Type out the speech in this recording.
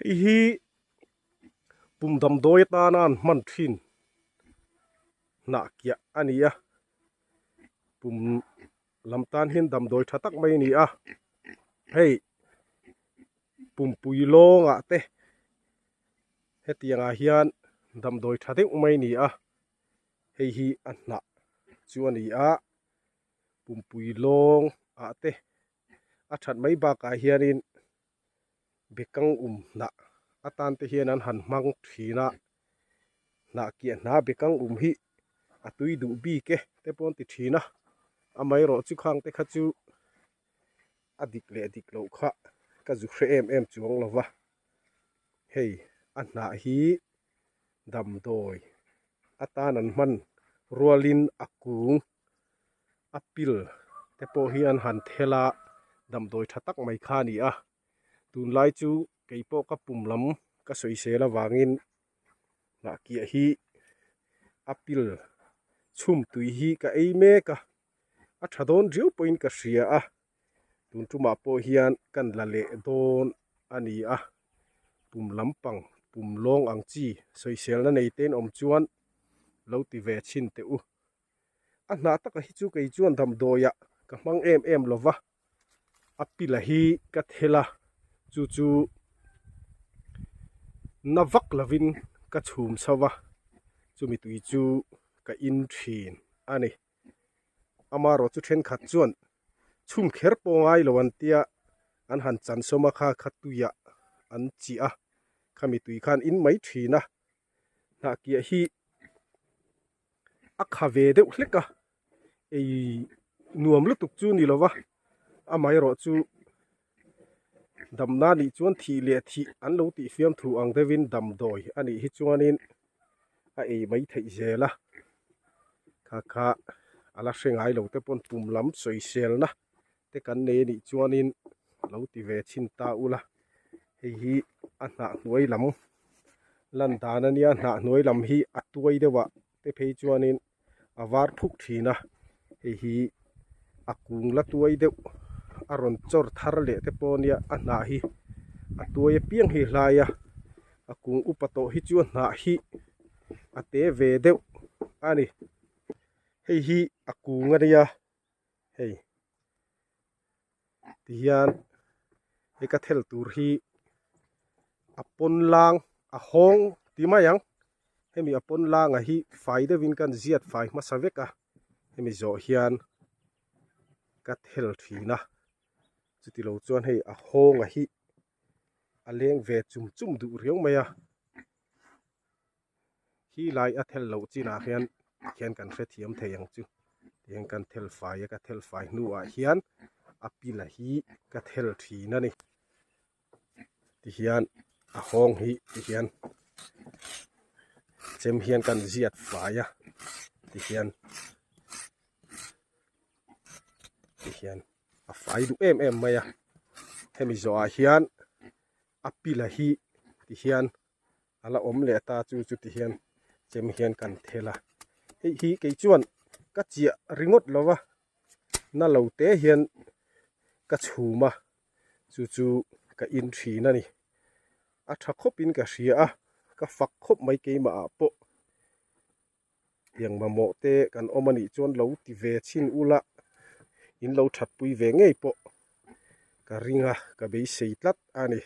Hei hi pum damdawi atana an hman thin hnah kiah a ni a pum lam tan hian damdawi tha tak mai a ni a hei pumpui lawngah te hetiangah hian damdawi tha deuh mai a ni a hei hi a hnah chu a ni a pumpui lawng ah te a that mai bakah hianin bekang um hnah atan te hian an han hmang thin a hnah kiah hna bekang um hi a tui duh bik e te pawh an ti thin a amaherawhchu khang te kha chu a dik leh dik loh kha ka zu hre em em chuang lo va hei a hnah hi damdawi atan an hman rualin a kung a pil te pawh hi an han thel a damdawi tha tak mai kha a ni a tunlai chu keipawh ka pum lam ka sawisel avangin hnah kiah hi a pil chhum tui hi ka ei mek a a tha dawn riau pawhin ka hria a tun tumah pawh hian kan la leh dawn a ni a pum lampang pum lawng ang chi sawiselna nei te in awm chuan lo ti ve chhin teh u. A hnah taka hi chu kei chuan damdawiah ka hmang em em lo va, a pila hi ka thel a, chu chu na vak lovin ka chhum chho va, chumi tui chu ka in thin a ni. Amaherawh chu thenkhat chuan chhum kher pawh ngai lo an tia an han chan sawm a kha kha tuiah an chiah a, khami tui khan in mai thin a, hnah kiah hi a kha ve deuh hlek a ei nuam lutuk chu ni lova amaherawh chu damna nih chuan thih leh thih an lo tih fiam thu ang deuhin damdawi a nih hi chuanin a ei mai theih zel a kha kha a la hre ngai lo te pawn pum lam sawiselna te kan nei anih chuanin lo ti ve chhin ta ula hei hi a hnah hnuai lam lan dan ania hnah hnuai lam hi a tuai deuh ah te phei chuanin a var phuk thin a hei hi a kung la tuai deuh a rawn chawr thar leh te pawh ania a hnah hi a tuai apiang hi hlai a a kung upa tawh hi chu a hnah hi a te ve deuh a ni hei hi a kung ania. hei tihian hei ka thel tur hi a pawn lang a hawng ti mai ang hemi a pawn langa hi fai deuhin kan ziat fai hmasa vek a hemi zawh hian ka thel thin a chuti lo chuan hei a hawnga hi a leng ve chum chum duh riau mai a. Khi lai a thel loh chinah hian tikhian kan hrethiam thei ang chu tihian kan thel fai a ka thel fai hnuah hian a pila hi ka thel thin a ni tihian a hawng hi tihian chem hian kan ziat fai a tihian tihian a fai duh em em mai a hemi zawhah hian a pila hi tihian. a la awm leh ta chu chuti hian chem hian kan thel a hei hi kei chuan ka chiah ringawt lo va na lo te hian ka chhum a chu chu ka in thin a ni a tha khawp in ka hria a ka fak khawp mai keimah ah pawh tiang mamawh te kan awm a nih chuan lo ti ve chhin ula in lo thatpui ve ngei pawh ka ring a ka beisei tlat a ni.